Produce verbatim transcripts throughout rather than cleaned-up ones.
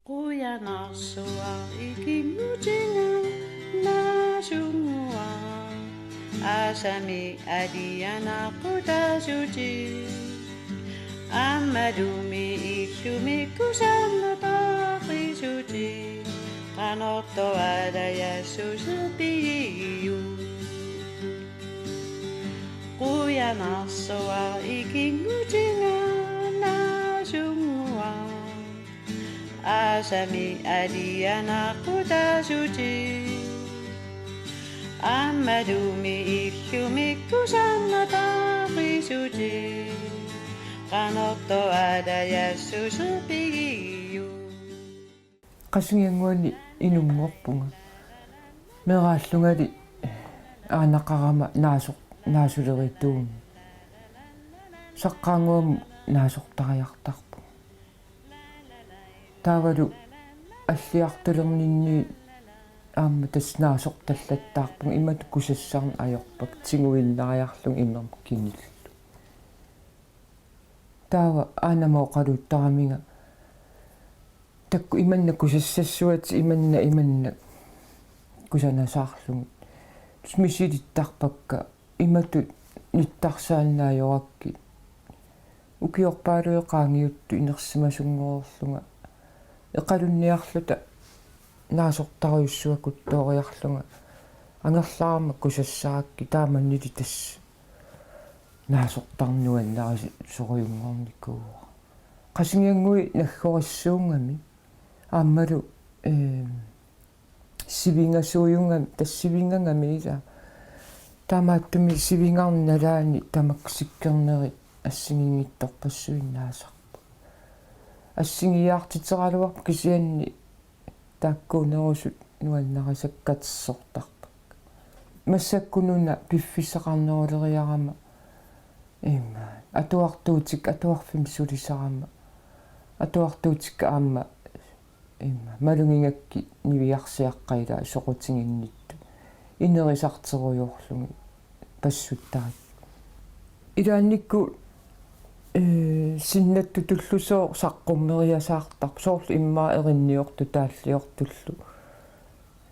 Qujanarsuaq ikinngutiga naasunnguaq. Aasami alianaqutaasutit. Aammalumi illumi kusanartaqisutit. Qanortoq alajassuseq pigiuk. Qujanarsuaq ikinngutiga naasunnguaq. Aasami alianaqutaasutit. Aammalumi illumi kusanartaqisutit. Qanortoq alajassuseq pigiuk. Qasigiannguani inunngorpunga. Meeraallungali aanaqarama naasoq-, naasulerituummat. Saqqaannguamut naasortariartarpunga. Taavalu alliartulerninni aamma tassa naasortallattaarpunga, imatut kusassarneq ajorpakka, tiguinnariarlunga imermik kinillugu. Taava aanama oqaluuttaraminga: Taakku imanna kusassassuatit, imanna, imanna kusanasaarlugit. Tassa misilittarpakka, imatut nittarsaannaajorakkit. Ukiorpaaluit qaangiuttut inersimasunngoreerlunga eqalunniarluta naasortarujussuakuttooriarlunga angerlarama kusassarakkit, taamannili tassa naasortarneq nuannarisorujunngornikuuara. Qasigiannguit naggorissuunngami aammalu, ee, sivingasuujunngami, tassa sivingagami ilaa. Taamaattumik sivingarneq nalaani tamakku sikkernerit assigiinngitsorpassuit naasarput. Assigiiaartitseraluarput, kisianni taakkuunerusut nuannarisakka katersortarpakka. Massakkut una piffissaqarneruleriarama, ima, atuartuutikka, atuarfimmi sulisarama atuartuutikka aamma, ima, malugigakkit niviarsiaqqat ilaa soqutiginnittut inerisarterujoorlugit passuttaat. Ilaannikkut, ee, sinnattutullusooq saqqummeriasaartarpoq, soorlu immaqa erinniortut taalliortullu.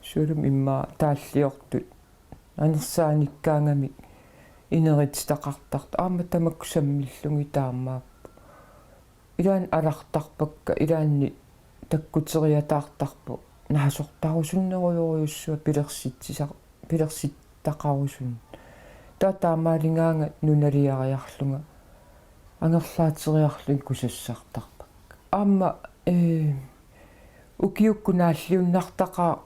Soorlumi immaqa taalliortut anersaanikkaangamik inerititaqartartut aamma tamakku sammillugit taamaapput. Ilaanni alartarpakka, ilaanni takkuteriataartarpoq naasortarusunnerujorujussuaq pilersitsisar-, pilersittaqarusunneq. Taava taamaaligaanga nunaliariarlunga angerlaateriarlunga kusassartarpakka. Aamma, ee, ukiukkut naalliunnartaqaaq,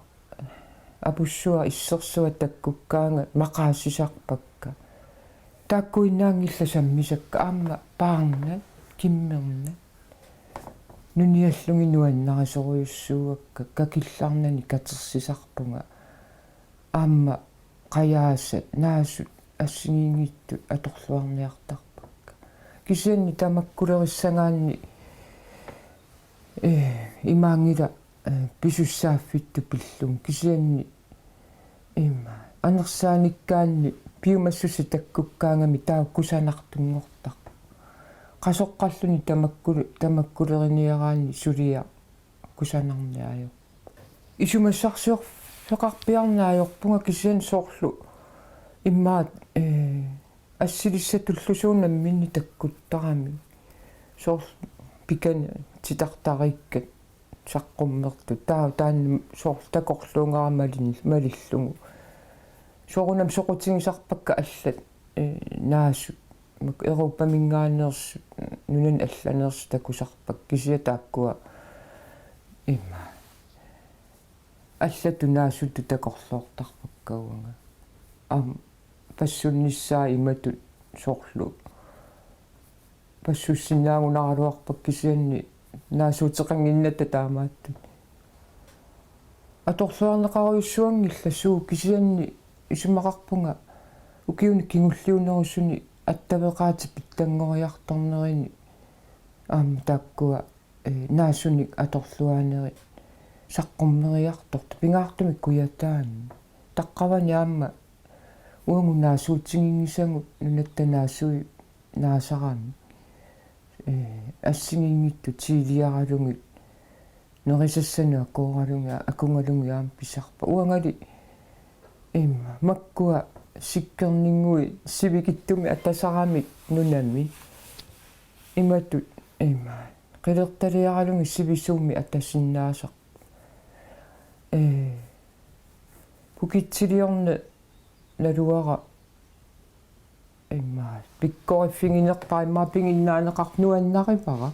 apussuaq issersuaq takkukkaangat maqaasisarpakka. Taakkuinnaanngillat sammisakka, aamma paarnat, kimmernat. Nuniallugit nuannarisorujussuuakka, kakillarnani katersisarpunga. Aamma qajaasat, naasut assigiinngitsut atorluarniartarpakka. Kisianni tamakkulerissagaanni, ee, imaanngilaq, ee, pisussaaffittut pillugit. Kisianni, ima, anersaanikkaanni piumassuseq takkukkaangami taava kusanartunngortarpoq. Qasoqqalluni tamakkulu-, tamakkuleriniaraanni suliaq kusanarneq ajorpoq. Isumassarsiorfeqarpiarneq ajorpunga, kisianni soorlu immaqa, ee, assilissatullusuunik namminneq takkuttaramik. Soorlu pikani titartariikkat saqqummertut. Taava taanna soorlu takorluugara malin-, malillugu. Soorunami soqutigisarpakka allat, ee, naasut. Mak-, Europaminngaanneersut, nunani allaneersut takusarpakka, kisianni taakkua ima. Allatut naasuttut takorloortarpakka uanga. Aamma passunnissaa imatut soorlu. Passussinnaagunaraluarpakka, kisianni naasuuteqannginnatta taamaattut. Atorluarneqarujussuanngillat suut, kisianni isumaqarpunga ukiuni kingulliunerusuni attaveqaatit pitsanngoriartornerini aamma taakkua, ee, naasunik atorluaanerit saqqummeriartortut pingaartumik kujataani. Taqqavani aamma uagut naasuutiginngisagut nunatta naasui naasarami. Ee, assigiinngitsut tiiliaralugit Nerisassanut akuugalunga-, akugalungaarami pisarpoq. Uangali imma makkua sikkerninnguit sivikitsumik atasaramik nunami. Imatut imma qilertaliaralugit sivisuumik atasinnaasarput. Ee, pukitsiliorneq naluara imma pikkoriffiginerpara, imma piginnaaneqartoq, nuannarivara.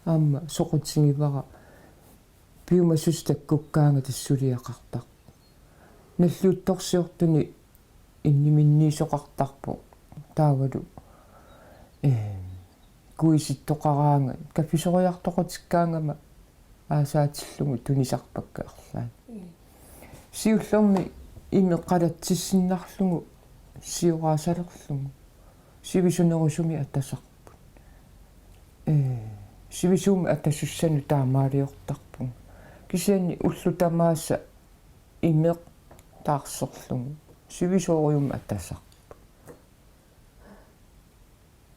Aamma soqutigivara. Piumassuseq takkukkaangata suliaqartarpoq. Nalliuttorsiortunik inniminniisoqartarpoq. Taavalu, ee, kuisittoqaraangat kaffisoriartoqatikkaangama aasaatillugu tunisarpakka arlaat. Mm. Siullermik imeq qalatsissinnarlugu sioraasalerlugu sivisunerusumik atasarput. Ee, sivisuumik atasussanut taamaaliortarpunga. Kisianni ullut tamaasa imeq taarserlugu sivisoorujummik atasarput.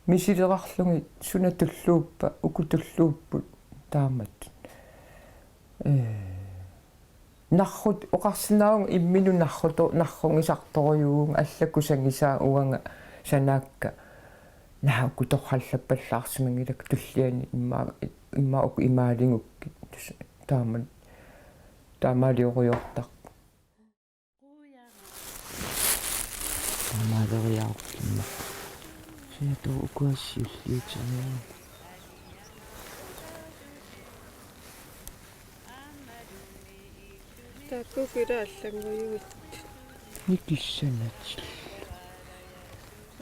Misilerarlugit suna tulluuppa, uku tulluupput taamatut. Ee, narrut oqarsinnaavunga imminut narruto-, narrugisartorujussuuvunga, alla kusagisaa uanga sanaakka. Naa, uku torrallappallaarsimanngilakka tulliani imma-, imma uku imaaligukkit. Tassa taaman-, taamaaliortarpoq. Maaleriarlunga. Siatu ukuasiulliuteriaa. Taakku kila allanngujuit. Nikissanatillu.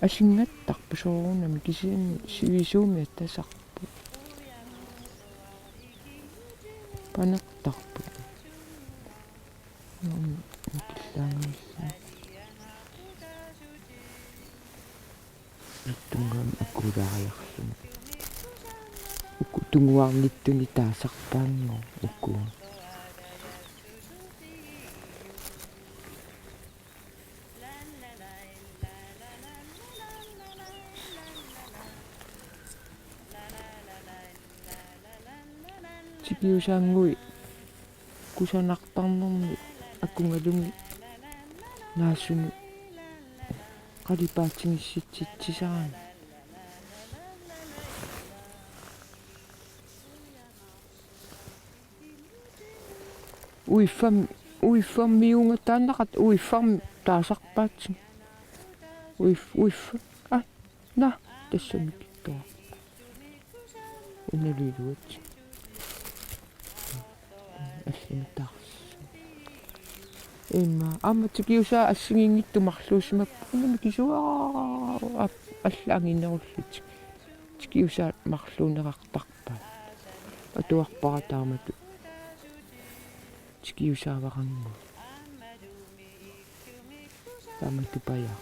Asingattarput soorunami, kisianni sivisuumik atasarput. Panertarput. Naamu, nikillaanngillat. Ittunngam akuulaariarluni. Uku tunguarnittuni taasarpaannguaq uku. Tikiusaannguit kusanartarnermi akugalugit naasunut qalipaatigissitsisarami. Uiffam-, uiffammiuunga taannaqaaq, uiffam taasarpaat. Uiff-, uiffa-, aa, naa, tassami kittoq. Unalu iluat. Allanut taarsi. Imma, aamma tikiusaat assigiinngitsut marluusimapput. Unami kisuara ap-, alla anginerullutik. Tikiusaat marluunerartarpaat. Atuarpara taamatut. Tikiusaavaraannguaq. Taamatut pajaaq.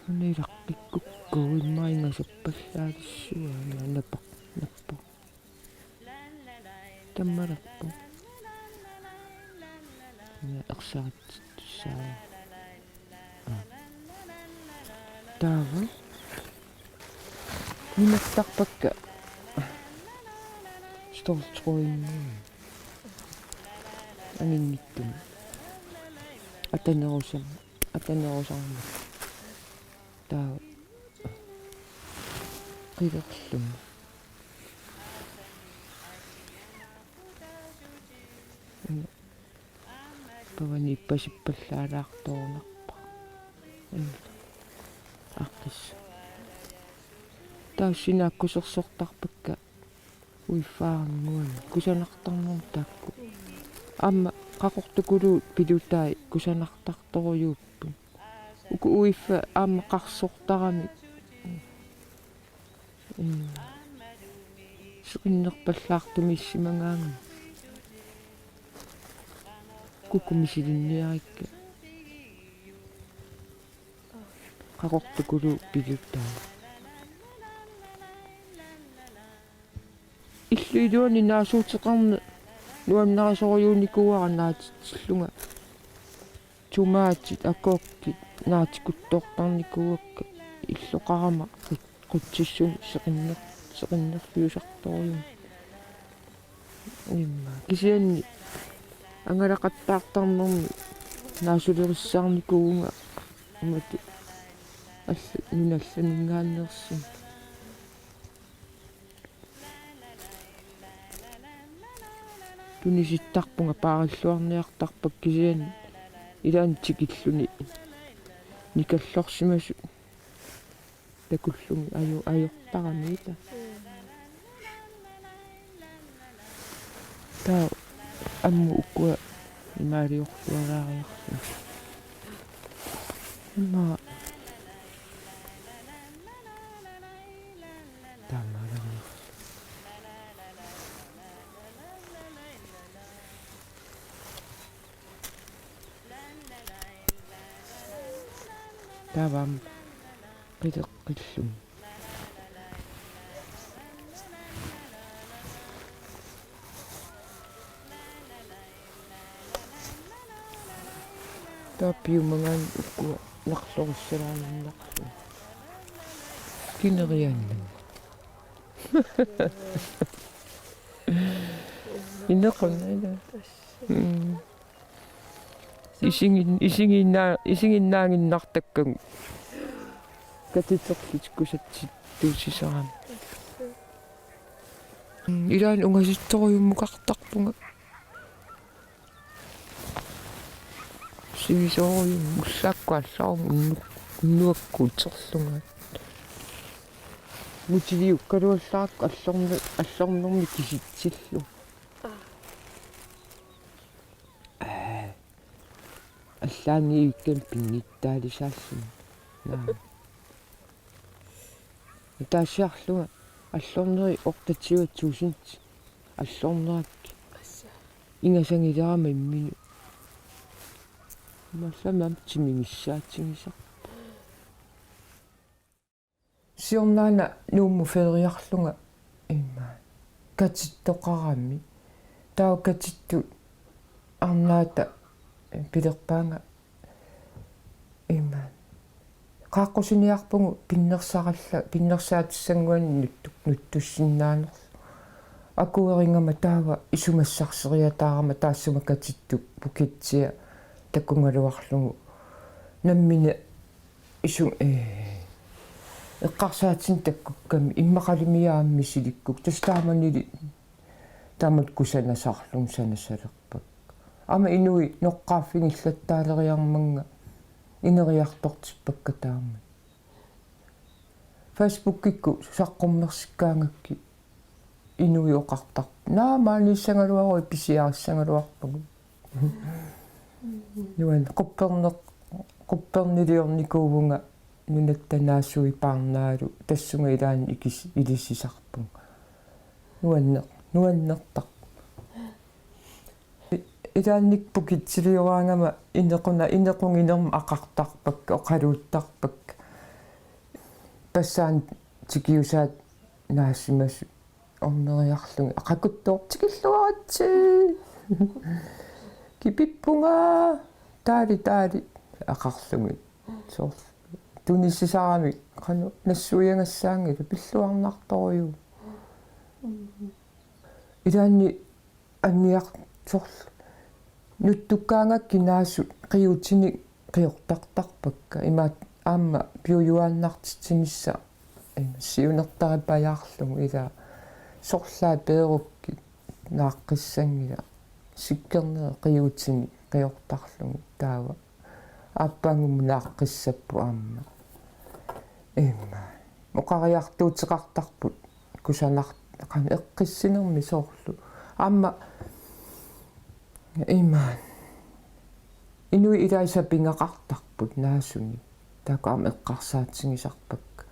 Una ilaqqikkukku imma ingasappallaalissuaq, una napaq, nappoq. Tammarappoq. Una ersarittussaava. Aa. Taava. Nimertarpakka. Ståltrådinni. Anginnittumi. Atanerusam-, atanerusarmat. Taava qilerlunga. Pavani ippasippallaalaartorunarpoq. Aaqqis. Taava sinaakkusersortarpakka uiffaarannguani kusanartarnermut taakku. Aamma Qaqortukuluup pilutai kusanartartorujuupput. Uku uiffat aamma qarsortaramik. Mm. Seqinnerpallaartumiissimagaangamik. Kuku misilinniarikka. Qaqortukuluup pilutai. Illup iluani naasuuteqarneq nuannarisorujussuunikuuara naatitsillunga. Tomaatit, agurkit naatikuttoortarnikuuakka illoqarama qut-, qutsissunik seqinner-, seqinnerfiusartorujussuunik. Imma. Kisianni angalaqattaartarnermi naasulerissaarnikuuvunga imatut alla-, nunallaninngaanneersumik. Tunisittarpunga paarilluarniartarpakka kisianni ilaanni tikilluni nikallorsimasut takullugit ajo-, ajortarami ila. Taava ammut ukua imaaliorlualaariarlunga. Imma. Taamaalaariarlunga. Taava aamma qileqqillunga. Taava piumagaanni ukua narlorissalaaginnarlugit. Kineriaannaq. Inequnaq ila. Mm. Isigin-, isiginnaa-, isiginnaaginnartakkagut. Katiterlutik kusatsittuussisarami. Mm, ilaanni ungasittorujummukartarpunga. Sivisoorujummu ullaakkut allaarumut unnu-, unnuakkut uterlunga. Mutiviukkaluallaarakku allorne-, allornermi kisitsillugu. Aa. Allaaniivikkami pinnittaalisaalluni. Naa. Ataasiarlunga allorneri otteogtyve tusind allornerakkit. Ingasangilerama imminut. Massamam timigissaatigisaq. Siornaana Nuummut feriarlunga imma katittoqarami. Taava katittut arnaata pilerpaanga imma. Qaaqqusiniarpugut pinnersaralla-, pinnersaatissannguanik nuttu-, nuttussinnaanerlugu. Akuerigama taava isumassarseriataarama taassuma katittup Phuketsia takugaluarlugu. Nammineq isu-, ee, eqqarsaatinik takkukkami immaqalimi aamma misilikkukku. Tassa taamanili taamatut kusanasarlunga sanasalerpakka. Aamma inuit noqqaaffigillattaaleriarmannga ineriartortippakka taama. Facebookikkut saqqummersikkaangakkit inuit oqartarput: Naa, maaniissagaluaruit pisiarissagaluarpagut. Nuann-, qupperneq-, qupperniliornikuuvunga nunatta naasui paarnaalu tassunga ilaanni ikis-, ilisisarpunga. Nuanneq-, nuannertarpoq. Ilaanni Phuketsilioraangama inequna-, inequginermut aqartarpakka, oqaluuttarpakka. Passaani tikiusaat naasimasut orneriarlugit: Aqaguttooq tikilluaritsi. Kipippunga, taali, taali, aqarlugit. Soorlu tunisisaramik qanoq nassuiagassaanngilaq, pilluarnartorujuk. Ilaanni anniar-, soorlu nuttukkaangakkit naasut qiutinik qiortartarpakka. Imaat aamma piujuaannartitsinissaq, ima, siunertaripajaarlugu, ila sorlaat peerukkit naaqqissanngilaq. Sikkerneri qiutinik qiortarlugit taava. Aappaagumut naaqqissapput aamma. Imma. Oqariartuuteqartarput kusanar-, qanoq eqqissinermi soorlu. Aamma imma. Inuit ilaat sapigaqartarput naasunik. Taakku aamma eqqarsaatigisarpakka.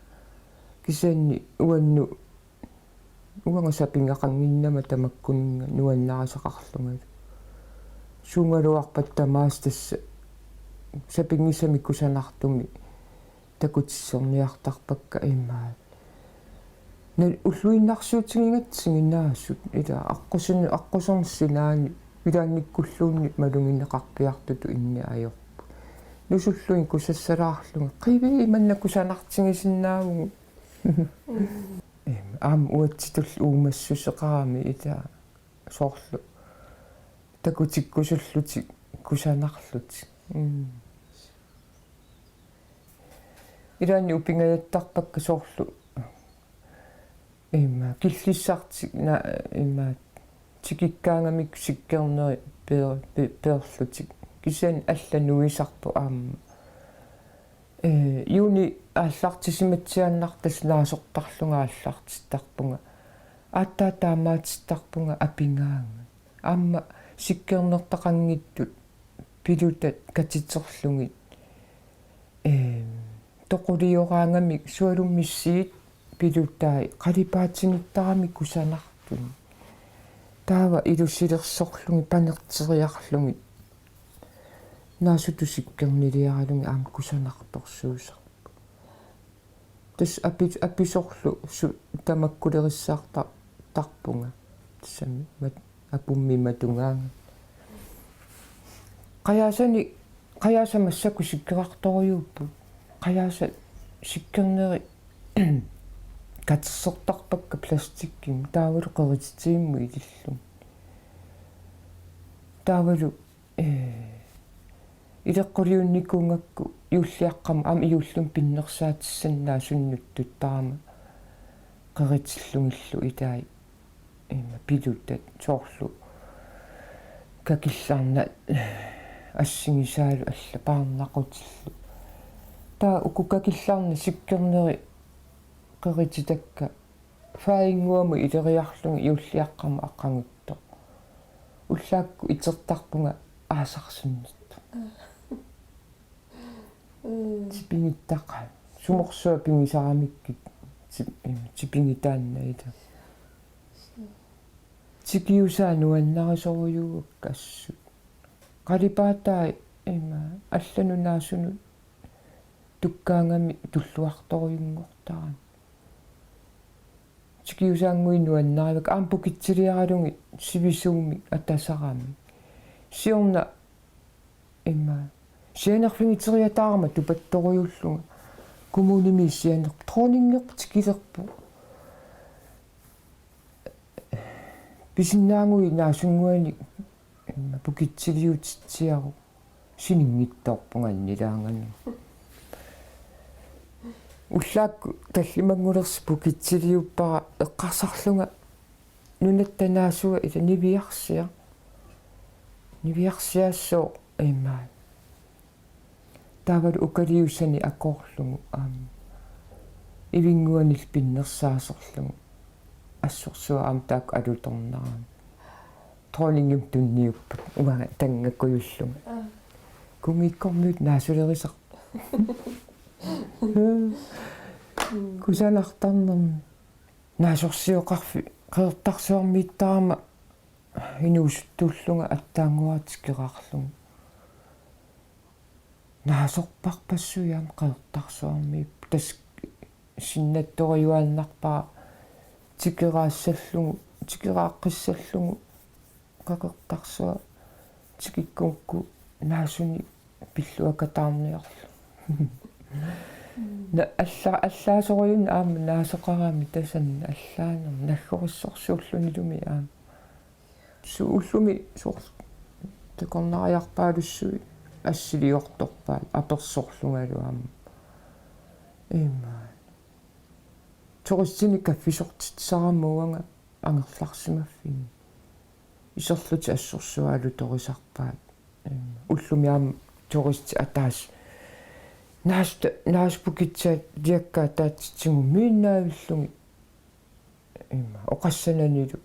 Kisianni uannut uanga sapigaqannginnama tamakkuninnga nuannarisaqarlungalu. Suugaluarpat tamaasa tassa sapinngisamik kusanartumik takutissorniartarpakka imaat. Naak ulluinnarsiutigigatsigit naasut ila aqqusin-, aqquserneq sinaani ilaannikkulluunniit malugineqarpiartutut inniat ajorput. Nusullugit kusassalaarlugit: Qivii, manna kusanartigisinnaavugut. Em, aamma uatsitulli uumassuseqarami ila. soorlu takutikkusullutik kusanarlutik. Mm. Ilaanni upingajattarpakka soorlu ima killissartik na ima tikikkaangamik sikkerneri peer-, pe-, peerlutik. Kisianni allat nuisarput aamma. Ee, juuni aallartisimatsiaannartasi naasortarlunga aallartittarpunga. Aatsaat taamaatittarpunga apigaangat. Aamma sikkernertaqanngitsut pilutat katiterlugit. Ee, toqulioraangamik sualummik misissuit pilutai qalipaatinittaramik kusanartut. Taava ilusilersorlugit panerteriarlugit. Naasutut sikkerniliaralugit aamma kusanartorsuusarput. Tassa api-, apisorlu su-, tamakkulerissaarta-, tarpunga. Tassami mat-, apummi matugaangat. Qajaasani, qajaasat massakkut sikkerartorujuupput. Qajaasat sikkerneri katersortarpakka plastikkimik. Taavalu qerititigimmut ilillugit. Taavalu ee, ileqquliunnikuugakku juulliaqqamut aamma juullimi pinnersaatissanik naasunik nuttuttarama qeritillugillu ilai ima pilutat soorlu kakillarnat assigisaalu alla paarnaqutillu. Taava uku kakillarnat sikkerneri qerititakka faaginnguamut ileriarlugit juulliaqqamut aqaguttoq. Ullaakkut itertarpunga aasarsinnittoq. Mm. Tipigittaqaat. Sumorsuaq pigisaramikkit tip-, tipigitaannaita. Tikiusaat nuannarisorujuugakka assut. Qalipaatai ima allanut naasunut tukkaangami tulluartorujunngortarami. Tikiusaannguit nuannarivakka aamma pukitsiliaralugit sivisuumik atasaramik. Siorna ima sianerfigiteriataarama tupattorujuullunga. Kommunimi sianerp-, dronningerput tikilerpoq. Pisinnaannguit naasunnguanik ima pukitsiliutitsiaruk. Sininngitsoorpunga annilaanganut. Ullaakkut tallimanngulersut pukitsiliuppara eqqarsarlunga nunatta naasuga ila niviarsiaq. Niviarsiassooq ima. Taavalu ukaliusani akoorlugu aamma. Ivinnguanillu pinnersaasorlugu. Assorsuaq aamma taakku alutornarami. Dronningimut tunniupput uanga tanngakujullunga. Aa. Kunngiikkormiut naasulerisarput. Kusanartarnermi. Naasorsioqarfik Qeqertarsuarmiittarama inuusuttuullunga attaannguara tikeraarlunga. Naasorparpassuit aamma Qeqertarsuarmiipput tassa sinnattoriuaannarpara tikeraassallugu, tikeraaqqissallugu Qeqertarsuaq tikikkukku naasunik pilluakataarniarlugu. Na alla-, allaasorujunnik aamma naasoqarami tasanna allaanermi naggorissorsuullunilumi aamma. Su-, ullumi soorlu takornariarpaalussuit assiliortorpaat apersorlungalu aamma. Ima. Turistinik kaffisortitsisarama uanga angerlarsimaffinni. Iserlutik assorsuaq alutorisarpaat. Ima. Ullumi aamma turistit ataaseq. Naas-, naasut pukitsiliakka ataatsitigut miinnaavillugit. Ima, oqassananilu.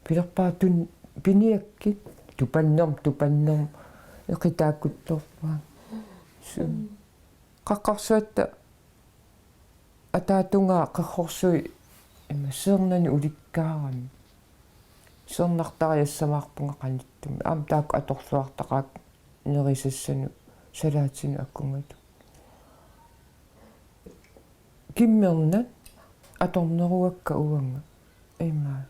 Pilerpaatun piniakkit, tupannermut, tupannermut, eqitaakuttorpaat. Su-, mm. Qaqqarsuatta ataatungaa qerrorsui, ima, seernani ulikkaarami. Seernartariassamaarpunga qanittumi. Aamma taakku atorluartaqaakka nerisassanut, salaatinut akunngatut. Kimmernat atorneruakka uanga. Ima.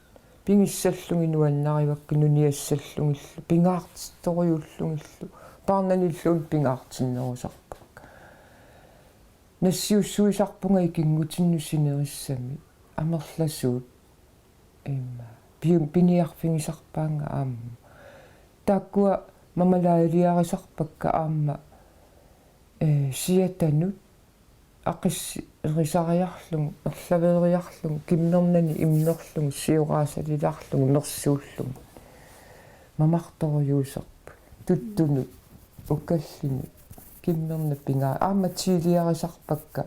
Pigissallugit nuannarivakka nuniassallugillu, pingaartittorujuullugillu, paarnanilluunniit pingaartinnerusarpakka. Nassiussuisarpunga ikinngutinnut sinerissami, amerlasuut. Ima. Pi-, piniarfigisarpaannga aamma. Taakkua mamalaaliarisarpakka aamma, ee, siatanut aqissi erisariarlugu, erlaveeriarlugu, kimmernani immerlugu, sioraasalilaarlugu, mersuullugu. Mamartorujuuserput, tuttunut, ukallinut, kimmernat pingaa-, aamma tiiliarisarpakka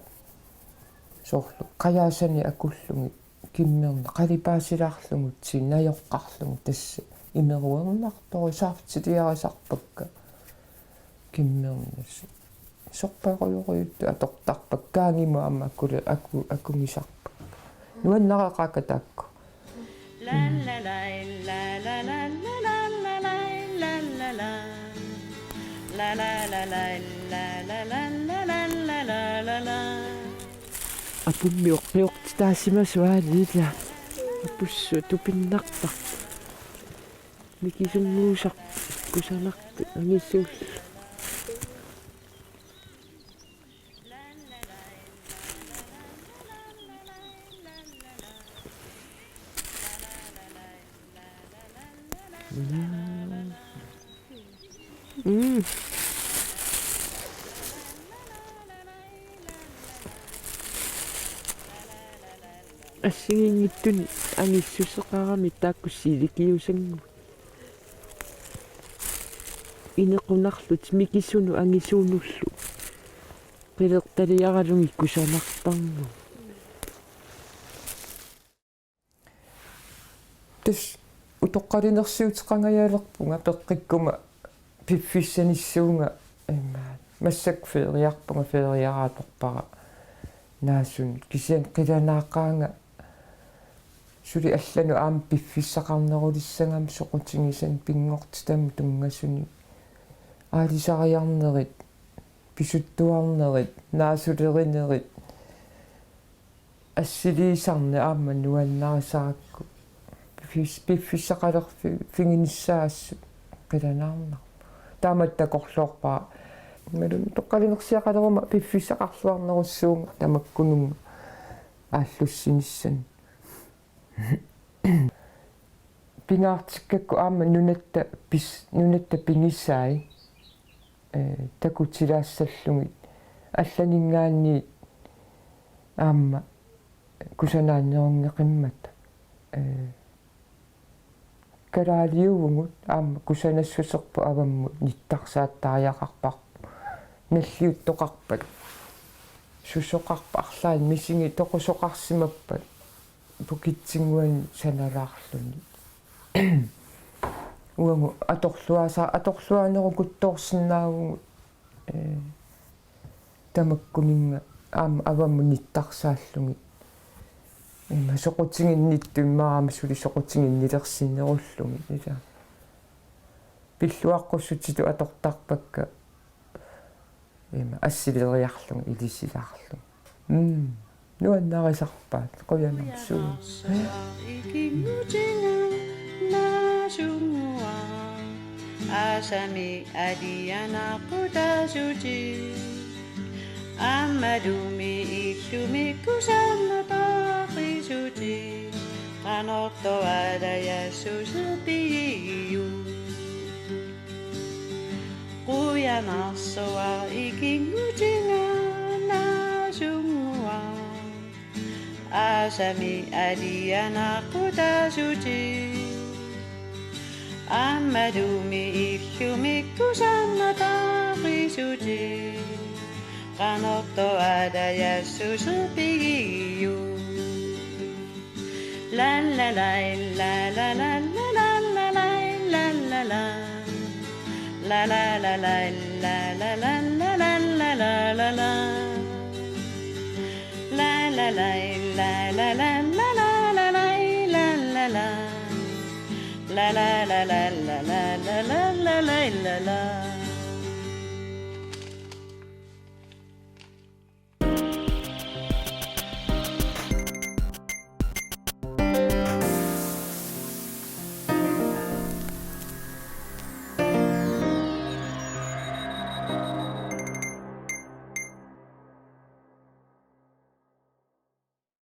soorlu, qajaasani akullugit, kimmernat, qalipaasilaarlugutsigit, najoqqarlugit tassa, imeruernartorujuuserput, saaffittiliarisarpakka, kimmernat. Sorparujorujuttut atortarpakka kaangimut aamma akule-, aku-, akugisarpakka. Nuannareqaakka taakku. Apummi oqqiortitaasimasoq aali ila. Apussuaq tupinnartarpoq. Mikisunnguusarput, kusanartut, angisuullu. Mm. Assigiinngitsunik angissuseqaramik taakku siilikiusannguit. Inequnarlutik mikisunut angisuunullu qilertaliaralugit kusanartarnut. Tassa utoqqalinersiuteqangajalerpunga peqqikkuma piffissanissuunga, imaat, massakkut feriarpunga, feriaraatorpara naasunut, kisianni qilanaaqaanga suli allanut aamma piffissaqarnerulissagami soqutigisannik pinngortitamut tunngasunik. Aalisariarnerit, pisuttuarnerit, naasulerinerit, assiliisarneq aamma nuannarisarakku. Piffis-, piffissaqalerfi-, figinissaasut qilanaarnarpoq. Taamatut takorloorpara. Imaluunniit utoqqalinersiaqaleruma piffissaqarluarnerussuunga tamakkununnga aallussinissanni. Pingaartikkakku aamma nunatta pis-, nunatta pigisai, ee, takutilaassallugit allaninngaanniit aamma kusanaannerunngeqimmata. Ee, kalaaliuvugut aamma kusanassuserput avammut nittarsaattariaqarparput. Nalliuttoqarpat. Susoqarpat arlaannik misigit toqusoqarsimappat. Pukitsinnguani sanalaarluni. Uagut atorluasa-, atorluaanerukuttoorsinnaavugut, ee, tamakkuninnga aamma avammut nittarsaallugit. Ima soqutiginnittut immaqa aamma suli soqutiginnilersinnerullugit, ila. Pilluaqqussutitut atortarpakka. Ima assileriarlugu ilisilaarlugu. Mm. Nuannarisarpaat, qujanarsuaq. Ikinngutinga naasunnguaq, aasami alianaqutaasutit. Aammalumi illumi kusanartaaqisutit. Qanortoq alajassuseq pigiuk. Qujanarsuaq ikinngutinga naasunnguaq. Aasami alianaqutaasutit. Aammalumi illumi kusanartaaqisutit. Qanortoq alajassuseq pigiuk. La la la la la la la la la la la la. La la la la la la la la la la la. La la la la la la la la la la la. La la la la la la la la la la la.